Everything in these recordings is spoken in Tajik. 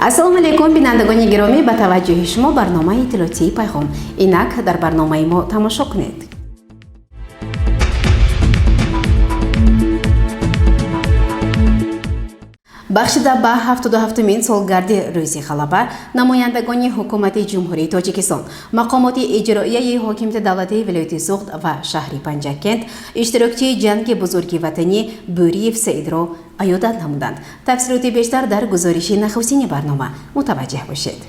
Ассалому алайкум, бинандагони гиромӣ! Ба таваҷҷӯҳи шумо барномаи иттилоотии «Пайғом». Инак дар барномаи мо тамошо кунед. Бахшида ба 77-умин солгарди Рӯзи Ғалаба, намояндагони Ҳукумати Ҷумҳурии Тоҷикистон, мақомоти иҷроияи ҳокимияти давлатии вилояти Суғд ва шаҳри Панҷакент иштирокчии Ҷанги Бузурги Ватанӣ Бӯриев Саидро аёдат намуданд. Тафсилоти бештар дар гузориши нахустини барнома мутаваҷҷеҳ бошед.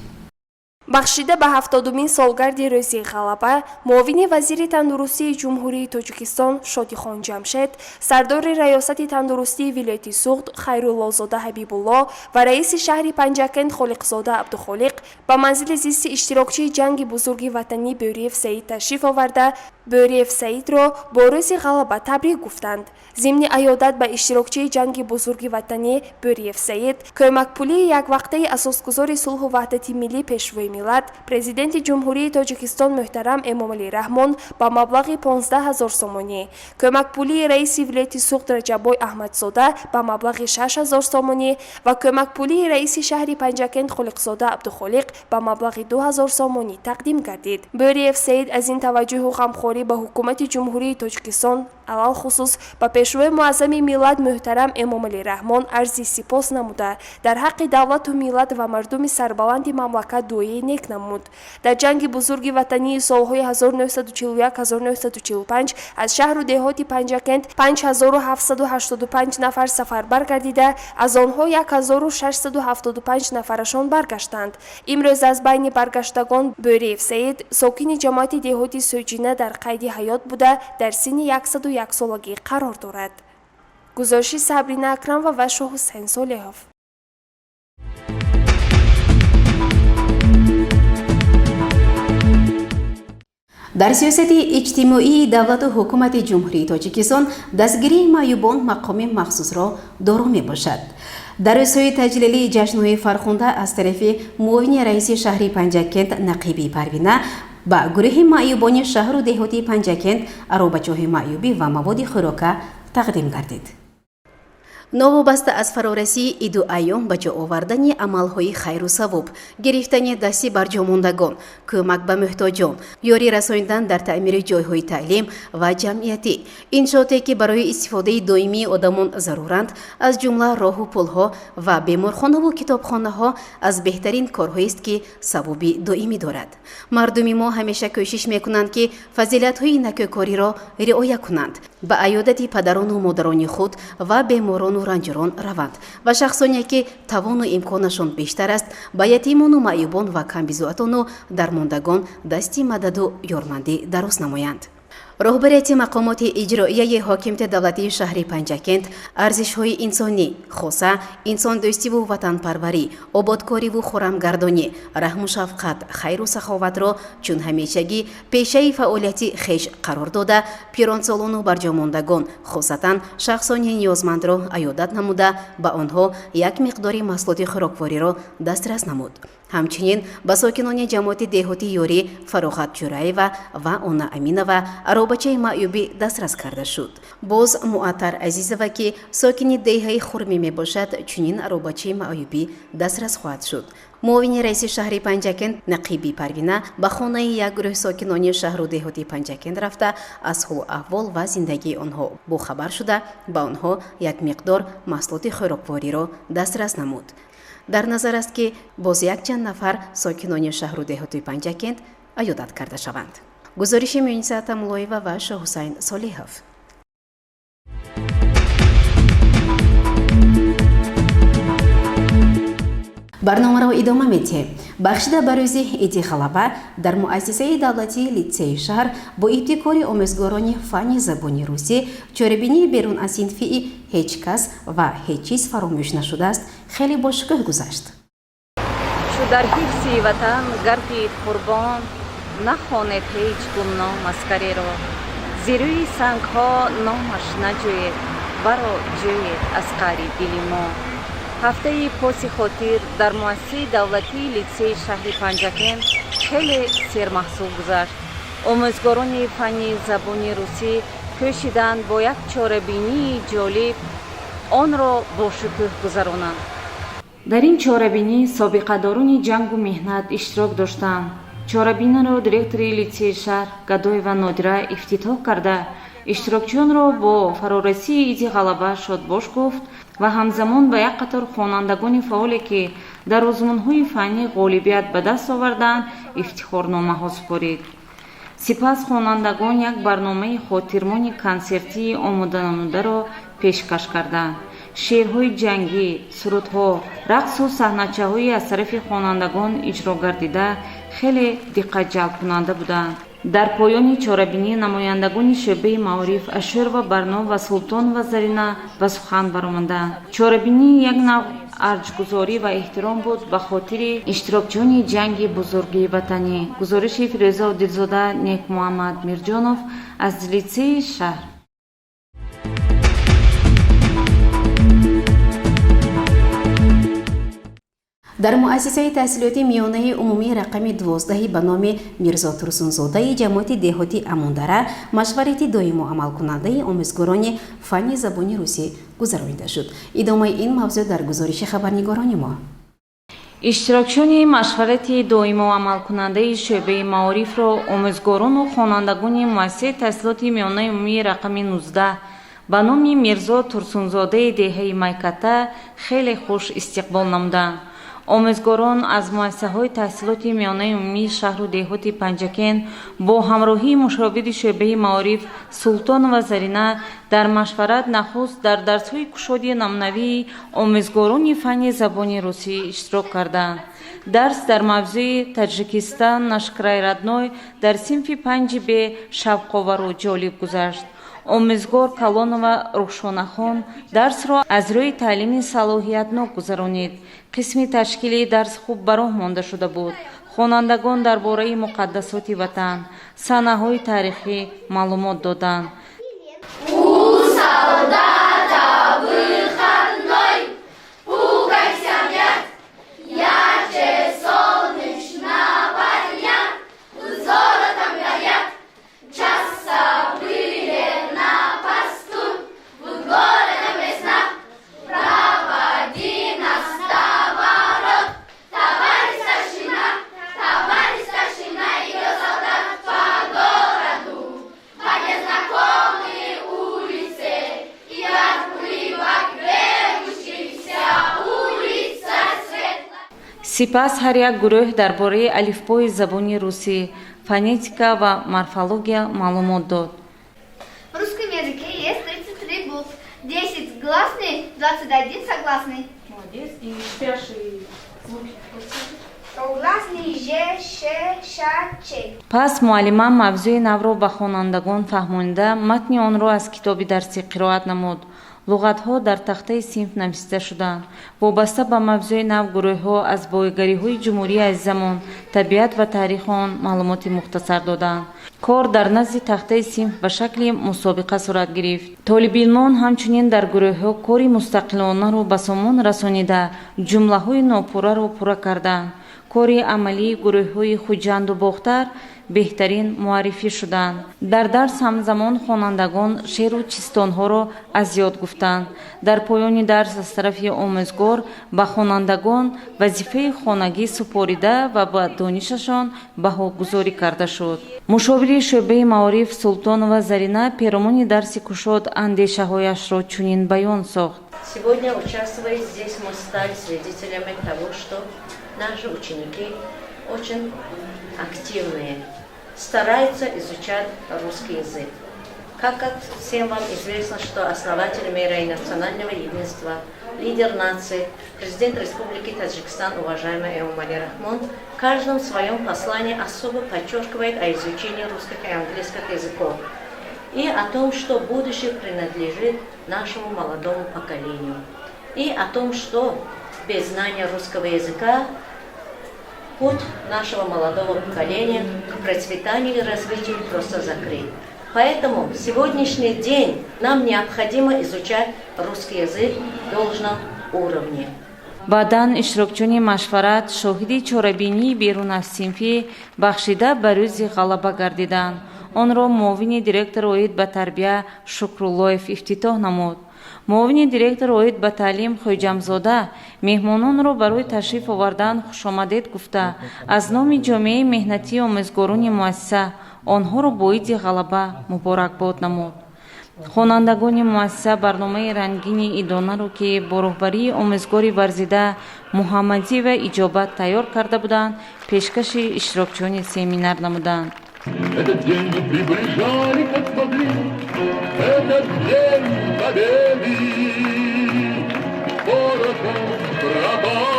Бахшида ба 70-умин солгарди Рӯзи Ғалаба, муовини вазири тандурустии Ҷумҳурии Тоҷикистон Шодихон Ҷамшед, сардори Раёсати тандурустии вилояти Суғд Хайруллозода Ҳабибулло ва раиси шаҳри Панҷакент Холиқзода Абдухолиқ ба манзили зисти иштирокчии Ҷанги Бузурги Ватанӣ Бӯриев Саид ташриф оварда, Бӯриев Саидро бо Рӯзи Ғалаба табрик гуфтанд. Зимни аёдат ба иштирокчии Ҷанги Бузурги Ватанӣ Бӯриев Саид кӯмакпулии яквақтаи Асосгузори сулҳу ваҳдати миллӣ, Пешвои миллат, Президенти Ҷумҳурии Тоҷикистон муҳтарам Эмомалӣ Раҳмон ба маблағи 15 ҳазор сомонӣ, кӯмакпулии раиси вилояти Суғд Раҷаббой Аҳмадзода ба маблағи 6 ҳазор сомонӣ ва кӯмакпулии раиси шаҳри Панҷакент Холиқзода Абдухолиқ ба маблағи 2 ҳазор сомонӣ тақдим гардид. Бӯриев Саид аз ин таваҷҷӯҳу ғамхорӣ ба Ҳукумати Ҷумҳурии Тоҷикистон, алалхусус ба Пешвои муаззами миллат муҳтарам Эмомалӣ Раҳмон арзи сипос намуда, дар ҳаққи давлату миллат ва мардуми сарбаланди мамлакат дуои нек намуд. Дар Ҷанги Бузурги Ватании солҳои 1941-1945 аз шаҳру деҳоти Панҷакент 5785 нафар сафарбар гардида, аз онҳо 1675 нафарашон баргаштанд. Имрӯз аз байни баргаштагон Бӯриев Саид, сокини ҷамоати деҳоти Сӯҷина, дар қайди ҳаёт буда, дар синни 101 солагӣ қарор дорад. Гузориши Сабрина Акрамова ва Шоҳҳусайн Солиҳов. Дар сиёсати иҷтимоии давлату ҳукумати Ҷумҳурии Тоҷикистон дастгирии маъюбон мақоми махсусро доро мебошад. Дар рӯзҳои таҷлилии ҷашнҳои фархунда аз тарафи муовини раиси шаҳри Панҷакент Нақиби Парвина ба гурӯҳи маъюбони шаҳру деҳоти Панҷакент аробачоҳи маъюбӣ ва маводи хӯрока тақдим гардид. Новобаста аз фарорасии иду айём, ба ҷо овардани амалҳои хайру савоб, гирифтани дасти барҷомондагон, кӯмак ба муҳтоҷон, ёрӣ расонидан дар таъмири ҷойҳои таълим ва ҷамъиятӣ, иншооте ки барои истифодаи доимии одамон заруранд, аз ҷумла роҳу пулҳо ва беморхонаву китобхонаҳо, аз беҳтарин корҳоест, ки савоби доимӣ дорад. Мардуми мо ҳамеша кӯшиш мекунанд, ки фазилатҳои накӯкориро риоя кунанд, ба аёдати падарону модарони худ ва беморону ранҷурон раванд ва шахсоне ки тавону имконашон бештар аст, ба ятимону маъюбон ва камбизоатону дармондагон дасти мададу ёрмандӣ дароз намоянд. Роҳбарияти мақомоти иҷроияи ҳокимияти давлатии шаҳри Панҷакент арзишҳои инсонӣ, хоса инсондӯстиву ватанпарварӣ, ободкориву хурамгардонӣ, раҳму шафқат, хайру саховатро чун ҳамешагӣ пешаи фаъолияти хеш қарор дода, пиронсолону барҷомондагон, хосатан шахсони ниёзмандро аёдат намуда, ба онҳо як миқдори маҳсулоти хӯроквориро дастрас намуд. Ҳамчунин ба сокинони ҷамоати деҳоти Ёрӣ Фароғат Ҷураева ва Она Аминова аробачаи маъюбӣ дастрас карда шуд. Боз Муаттар Азизова, ки сокини деҳаи Хурмӣ мебошад, чунин аробачаи маъюбӣ дастрас хоҳад шуд. Муовини раиси шаҳри Панҷакент Нақиби Парвина ба хонаи як гурӯҳ сокинони шаҳру деҳоти Панҷакент рафта, аз ҳолу аҳвол ва зиндагии онҳо бохабар шуда, ба онҳо як миқдор маҳсулоти хӯроквориро дастрас намуд. Дар назар аст, ки боз якчанд нафар сокинони шаҳру деҳоти Панҷакент аёдат карда шаванд. Гузориши Мюниса Тамулоева ва Шоҳҳусайн Солиҳов. Барномаро идома медиҳем. Бахшида ба рӯзи Иди Ғалаба дар муассисаи давлатии литсеи шаҳр бо ибтикори омӯзгорони фанни забони русӣ чорабинии берун аз синфии «Ҳеҷ кас ва ҳеҷ чиз фаромӯш нашудааст» хеле бошукӯҳ гузашт. Чу дар ҳифзи ватан гардид қурбон, нахонед ҳеҷ гумном аскареро, зи рӯи сангҳо номаш наҷӯед. Ғалабаро ҷӯед аз қаъри дили мо. Ҳафтаи поси хотир дар муассисаи давлатии литсеи шаҳри Панҷакент хеле сермаҳсул гузашт. Омӯзгорони фанни забони русӣ кӯшиданд бо як чорабинии ҷолиб онро бошукӯҳ гузаронанд. Дар ин чорабинӣ собиқадорони ҷангу меҳнат иштирок доштанд. Чорабиниро директори литсеи шаҳр Гадоева Нодира ифтитоҳ карда, иштирокчиёнро бо фарорасии Иди Ғалаба шодбош гуфт ва ҳамзамон ба як қатор хонандагони фаъоле, ки дар озмунҳои фаннӣ ғолибият ба даст оварданд, ифтихорномаҳо супорид. Сипас хонандагон як барномаи хотирмони консертии омоданамударо пешкаш карданд. Шеърҳои ҷангӣ, сурудҳо, рақсу саҳначаҳои аз тарафи хонандагон иҷро гардида хеле диққатҷалбкунанда буданд. Дар поёни чорабинӣ намояндагони шӯъбаи маориф Ашӯрова Барно ва Султонова Зарина ба сухан баромаданд. Чорабинӣ як навъ арҷгузорӣ ва эҳтиром буд ба хотири иштирокчиёни ҷанги бузурги ватанӣ. Гузориши Фирӯза Одилзода, Некмуҳаммад Мирҷонов аз литсеи шаҳр. Дар муассисаи таҳсилоти миёнаи умумии рақами 12 ба номи Мирзо Турсунзодаи ҷамоати деҳоти Амондара машварати доимо амалкунандаи омӯзгорони фанни забони русӣ гузаронида шуд. Идомаи ин мавзӯъ дар гузориши хабарнигорони мо. Иштирокчиёни машварати доимо амалкунандаи шӯъбаи маорифро омӯзгорону хонандагони муассисаи таҳсилоти миёнаи умумии рақами 19 ба номи Мирзо Турсунзодаи деҳаи Майката хеле хуш истиқбол намуданд. Омӯзгорон аз муассисаҳои таҳсилоти миёнаи умумии шаҳру деҳоти Панҷакент бо ҳамроҳии мушовири шӯъбаи маориф Султонова Зарина дар машварат нахуст дар дарсҳои кушоди намунавии омӯзгорони фанни забони русӣ иштирок карданд. Дарс дар мавзӯи «Таджикистан — наш край родной» дар синфи панҷи б шавқовару ҷолиб гузашт. Омӯзгор Калонова Рухшонахон дарсро аз рӯи таълими салоҳиятнок гузаронид. Қисми ташкилии дарс хуб ба роҳ монда шуда буд. Хонандагон дар бораи муқаддасоти ватан, саҳнаҳои таърихӣ маълумот доданд. У солдата выходной, пугайся мять, ярче солнечного дня, золотом горят, часовые на посту, в городе весна, проводи нас до ворот, товарищ старшина, товарищ старшина, идет солдат по городу, по незнакомой улице, и от улыбок бегущихся улица светла. Сипас ҳар як гурӯҳ дар бораи алифбои забони русӣ, фонетика ва морфология маълумот дод. В русском языке есть 33 букв, 10 гласные, 21 согласный. Молодец. И спящие звуки. Согласный Ж, Ш, Ш, Ч. Пас муаллима мавзӯи навро ба хонандагон фаҳмонида, матни онро аз китоби дарсӣ қироат намуд. Луғатҳо дар тахтаи синф нависта шуданд. Вобаста ба мавзӯи нав гурӯҳҳо аз боигариҳои ҷумҳурии азизамон, табиат ва таърихи он маълумоти мухтасар доданд. Кор дар назди тахтаи синф ба шакли мусобиқа сурат гирифт. Толибилмон ҳамчунин дар гурӯҳҳо кори мустақилонаро ба сомон расонида, ҷумлаҳои нопурраро пурра карданд. Кори амалии гурӯҳҳои Хуҷанду Бохтар беҳтарин муаррифӣ шуданд. Дар дарс ҳамзамон хонандагон шеъру чистонҳоро аз ёд гуфтанд. Дар поёни дарс аз тарафи омӯзгор ба хонандагон вазифаи хонагӣ супорида ва ба донишашон баҳогузорӣ карда шуд. Мушовири шӯъбаи маориф Султонова Зарина перомони дарси кушод андешаҳояшро чунин баён сохт. Сегодня, участвуя здесь, мы стали свидетелями того, что наши ученики очень активные, стараются изучать русский язык. Как всем вам известно, что основатель мира и национального единства, лидер нации, президент Республики Таджикистан, уважаемый Эмомали Рахмон, в каждом своем послании особо подчеркивает о изучении русских и английских языков и о том, что будущее принадлежит нашему молодому поколению, и о том, что без знания русского языка путь нашего молодого поколения к процветанию и развитию просто закрыт. Поэтому в сегодняшний день нам необходимо изучать русский язык в должном уровне. Баъдан иштирокчиёни машварат шоҳиди чорабинии берун аз синфӣ, бахшида ба Рӯзи Ғалаба, гардиданд. Онро муовини директор оид ба тарбия Шукруллоев ифтитоҳ намуд. Муовини директор оид ба таълим Хоҷамзода меҳмононро барои ташриф овардан хушомадед гуфта, аз номи ҷомеаи меҳнатии омӯзгорони муассиса онҳоро бо Иди Ғалаба муборакбод намуд. Хонандагони муассиса барномаи рангини идонаро, ки бо роҳбарии омӯзгори варзида Муҳаммадиева Иҷобат тайёр карда буданд, пешкаши иштирокчиёни семинар намуданд. Этот день мы приближали, как могли, этот День Победы. Порохом пропах,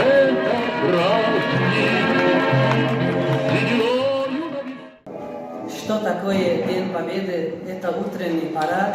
это праздник сединою. Что такое День Победы? Это утренний парад.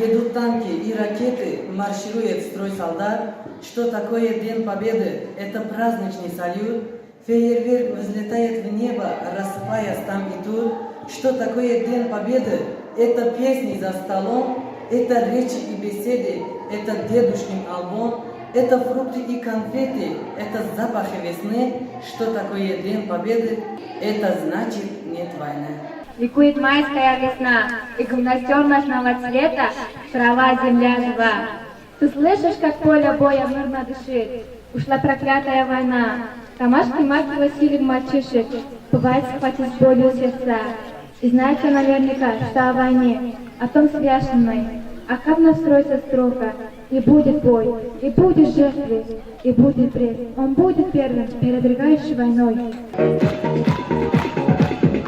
Едут танки и ракеты, марширует строй солдат. Что такое День Победы? Это праздничный салют. Фейерверк взлетает в небо, рассыпаясь там и тут. Что такое День Победы? Это песни за столом, это речи и беседы, это дедушкин альбом, это фрукты и конфеты, это запахи весны. Что такое День Победы? Это значит, нет войны. Ликует майская весна, и гимнастернах новоцвета трава, земля жива. Ты слышишь, как поле боя мирно дышит? Ушла проклятая война. Ромашки, маки, Василий мальчишек, бывает, схватит с болью сердца. И знаете наверняка, что о войне, о том священной, а как настроится строка, и будет бой, и будет жертвы, и будет брест. Он будет первым, передвигающий войной.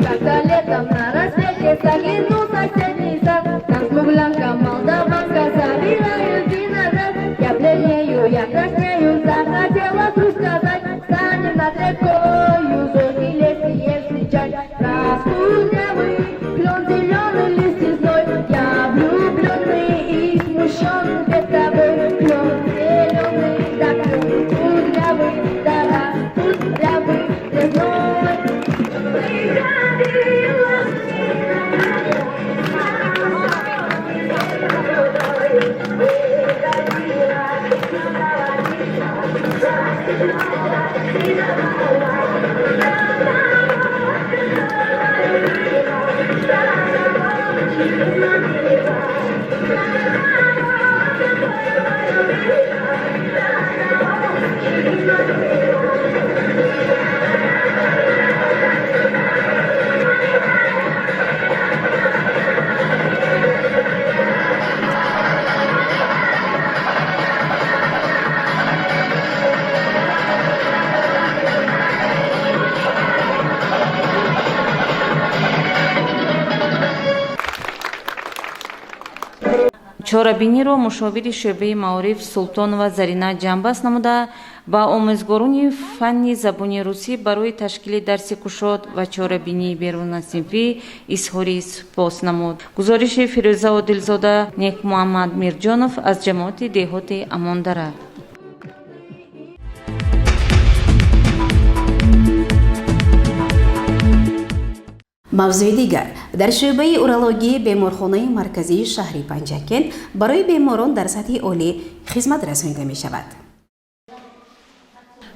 Когда летом на рассвете заглянул в соседний сад, там смуглянка молдаванка собирает виноград. Я бледнею, я краснею, захотела вдруг сказать: станем над рекою, зорки лес встречать. Раскудрявый клен, зеленый листья зной, я влюбленный и смущен перед тобой. Клен зеленый, да клен кудрявый, да раскудрявый лесной. Чорабиниро мушовири шӯъбаи маориф Султонова Зарина ҷамъбаст намуда, ба омӯзгорони фанни забони русӣ барои ташкили дарси кушод ва чорабинии берунасинфӣ изҳори сипос намуд. Гузориши Фирӯза Одилзода, Некмуҳаммад Мирҷонов аз ҷамоати деҳоти Амондара. Мавзӯи дигар: дар шӯъбаи урологии беморхонаи марказии шаҳри Панҷакент барои беморон дар сатҳи олӣ хизмат расонида мешавад.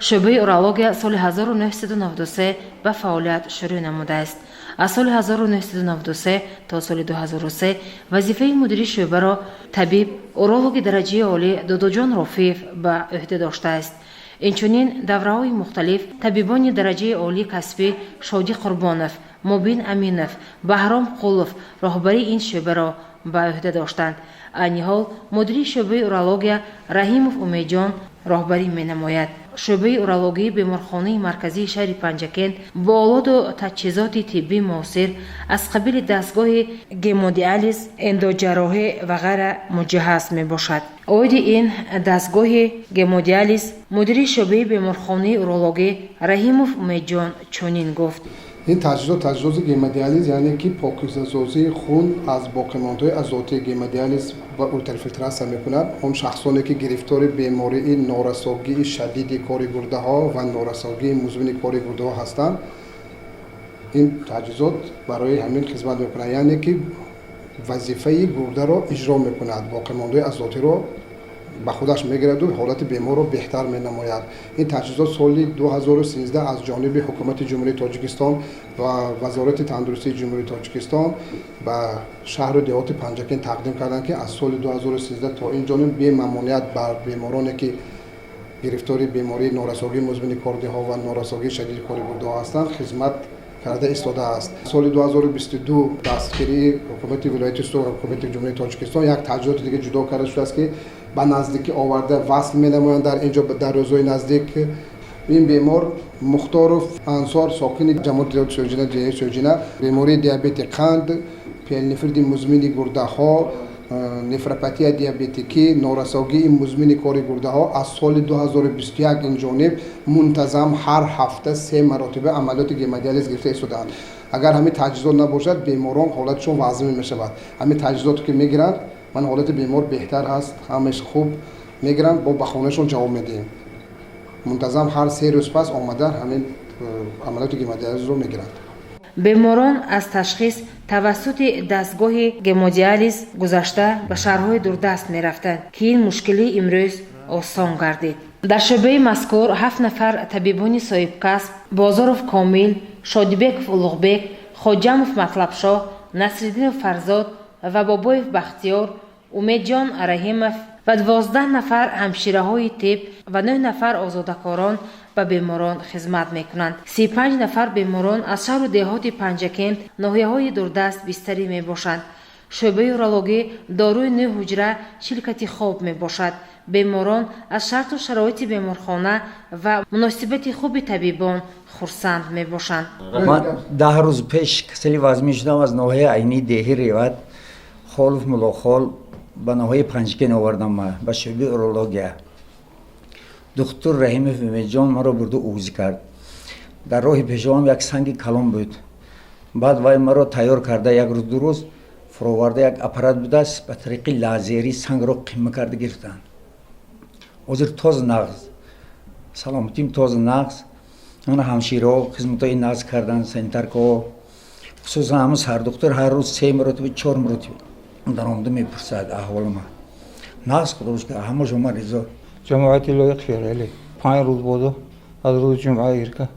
Шӯъбаи урология соли 1993 ба фаъолият шурӯъ намудааст. Аз соли 1993 то соли 2003 вазифаи мудири шӯъбаро табиб урологи дараҷаи олӣ Додоҷон Рофиев ба ӯҳда доштааст. Инчунин давраҳои мухталиф табибони дараҷаи олии касбӣ Шодӣ Қурбонов, Мубин Аминов, Баҳром Қулов роҳбарии ин шӯъбаро ба ӯҳда доштанд. Айни ҳол мудири шӯъбаи урология Раҳимов Умедҷон роҳбарӣ менамояд. Шӯъбаи урологии беморхонаи марказии шаҳри Панҷакент бо олоту таҷҳизоти тиббии муосир аз қабили дастгоҳи гемодиализ, эндоҷарроҳӣ ва ғайра муҷаҳҳаз мебошад. Оиди ин дастгоҳи гемодиализ мудири шӯъбаи беморхонаи урологӣ Раҳимов Умедҷон чунин гуфт: Ин таҷҳизот таҷҳизоти гемодиализ, яъне ки покизасозии хун аз боқимондаҳои азотии гемодиализ ва ултрафилтратсия мекунад. Он шахсоне, ки гирифтори бемории норасогии шадиди кори гурдаҳо ва норасогии музмини кори гурдаҳо ҳастанд, Ин таҷҳизот барои ҳамин хизмат мекунад, яъне ки вазифаи гурдаро иҷро мекунад, боқимондаи азотиро ба худаш мегираду ҳолати беморро беҳтар менамояд. Ин таҷҳизот соли 2013 аз ҷониби Ҳукумати Ҷумҳурии Тоҷикистон ва Вазорати тандурустии Ҷумҳурии Тоҷикистон ба шаҳру деҳоти Панҷакент тақдим карданд, ки аз соли 2013 то ин ҷониб бемамоният бар бемороне, ки гирифтори бемории норасогии музмини кордиҳо ва норасогии шадиди кори гурдаҳо ҳастанд, хизмат карда истодааст. Соли 2022 дастгирии Ҳукумати вилояти Суғд, Ҳукумати Ҷумҳурии Тоҷикистон як таҷҳизоти дига ҷудо карда шудааст, ки ба наздикӣ оварда васл менамоянд дар ин ҷо дар рӯзҳои наздик. Ин бемор Мухторов Ансор, сокини ҷамоати деҳоти Сӯҷина, ҷаҳияи Сӯҷина, бемории диабети қанд, пиелонефрити музмини гурдаҳо, нефропатия диабетикӣ, норасогии музмини кори гурдаҳо аз соли 2021 ин ҷониб мунтазам ҳар ҳафта се маротиба амалиёти гемодиализ гирифта истодаанд. Агар ҳамин таҷҳизот набошад, беморон ҳолатшон вазмин мешавад. Ҳамин таҷҳизоте ки мегиранд, ман ҳолати бемор беҳтар ҳаст, ҳамаш хуб мегиранд, бо ба хонаашон ҷавоб медиҳем. Мунтазам ҳар 3 рӯз пас омада ҳамин амалиёти гемодиализро мегиранд. Беморон аз ташхис тавассути дастгоҳи гемодиализ гузашта ба шаҳрҳои дурдаст мерафтанд, ки ин мушкилӣ имрӯз осон гардид. Дар шӯъбаи мазкур ҳафт нафар табибони соҳибкасб: Бозоров Комил, Шодибеков Улуғбек, Хоҷамов Матлабшоҳ, Насриддинов Фарзод ва Бобоев Бахтиёр, Умедҷон Раҳимов ва 12 нафар ҳамшираҳои тиб ва нӯҳ нафар озодакорон ба беморон хизмат мекунанд. 35 нафар беморон аз шаҳру деҳоти Панҷакент, ноҳияҳои дурдаст бистарӣ мебошанд. Шӯъбаи урологӣ дорои нӯҳ ҳуҷра, 40 кати хоб мебошад. Беморон аз шарту шароити беморхона ва муносибати хуби табибон хурсанд мебошанд. Ман 10 рӯз пеш касали вазмин шудам, аз ноҳияи Айнии деҳи Реват Холов Мулохол ба ноҳияи Панҷакент овардам ма ба шӯъбаи урология. Духтур Раҳимов Умедҷон маро бурду УЗИ кард. Дар роҳи пешовам як санги калон буд. Баъд вай маро тайёр карда, як рӯз, 2 рӯз фуроварда, як аппарат будааст, ба тариқи лазерӣ сангро қимма карда гирифтанд. Ҳозир тоза нағз, саломатим тоза нағз. Ана ҳамшираҳо хизматҳои нағз карданд, санитаркаҳо, хусусан ҳамун сардухтур ҳар рӯз се маротиба, чор маротиба даромада мепурсад аҳволама. Нағз, худо шукр, ҳама шума ризо. Ҷамоати Лоиқ Шералӣ, 5 рӯз бозо аз рӯзи ҷумъа ирка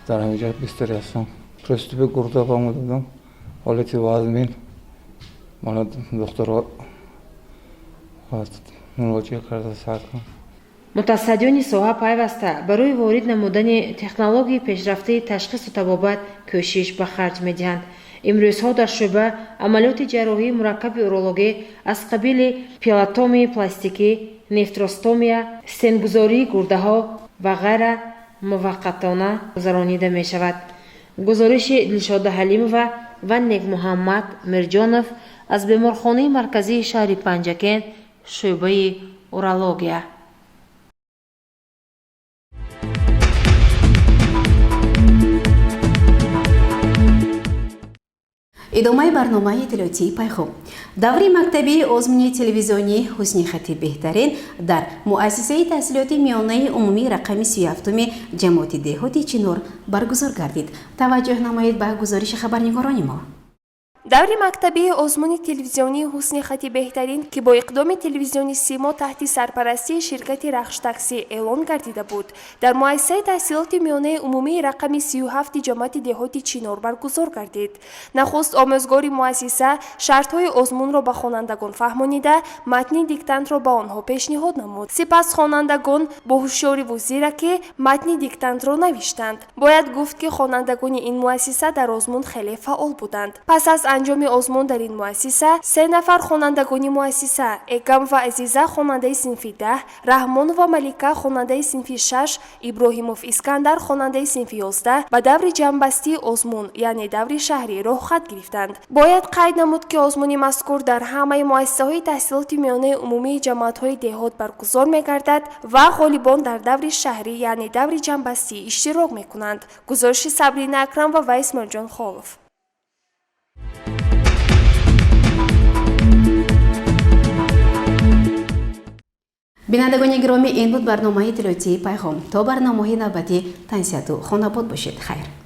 дар ҳаминҷа бистарӣ ҳастам. Приступи гурда ба додам, ҳолати вазмин. Мана духтурҳо муроҷиа карда сар кун. Мутасаддиёни соҳа пайваста барои ворид намудани технологияи пешрафтаи ташхису табобат кӯшиш ба харҷ медиҳанд. Имрӯзҳо дар шӯъба амалиёти ҷарроҳии мураккаби урологӣ аз қабили пиелотомияи пластикӣ, нефростомия, стентгузории гурдаҳо ва ғайра муваффақиятона гузаронида мешавад. Гузориши Дилшода Ҳалимова ва Некмуҳаммад Мирҷонов аз беморхонаи марказии шаҳри Панҷакент, шӯъбаи урология. Идомаи барномаи иттилоотии «Пайхом». Даври мактабии озмуни телевизионии «Ҳусни хати беҳтарин» дар муассисаи таҳсилоти миёнаи умумии рақами 37-уми ҷамоати деҳоти Чинор баргузор гардид. Таваҷҷӯҳ намоед ба гузориши хабарнигорони мо. Даври мактабии озмуни телевизионии «Ҳусни хати беҳтарин», ки бо иқдоми телевизиони «Симо» таҳти сарпарастии ширкати «Рахштаксӣ» эълон гардида буд, дар муассисаи таҳсилоти миёнаи умумии рақами 37-и ҷамоати деҳоти Чинор баргузор гардид. Нахуст омӯзгори муассиса шартҳои озмунро ба хонандагон фаҳмонида, матни диктантро ба онҳо пешниҳод намуд. Сипас хонандагон бо ҳушёриву зиракӣ матни диктантро навиштанд. Бояд гуфт, ки хонандагони ин муассиса дар озмун хеле фаъол буданд. Пас аз анҷоми озмун дар ин муассиса се нафар хонандагони муассиса: Эгамова Азиза, хонандаи синфи 10, Раҳмонова Малика, хонандаи синфи 6, Иброҳимов Искандар, хонандаи синфи 11, ба даври ҷамъбастии озмун, яъне даври шаҳрӣ роҳхат гирифтанд. Бояд қайд намуд, ки озмуни мазкур дар ҳамаи муассисаҳои таҳсилоти миёнаи умумии ҷамоатҳои деҳот баргузор мегардад ва ғолибон дар даври шаҳрӣ, яъне даври ҷамъбастӣ иштирок мекунанд. Гузориши Сабрина Акрамова ва Исмоилҷон Холов. Бинандагони гиромӣ, ин буд барномаи иттилоотии «Пайғом». То барномаҳои навбатӣ тансиҳату хонабод бошед. Хайр.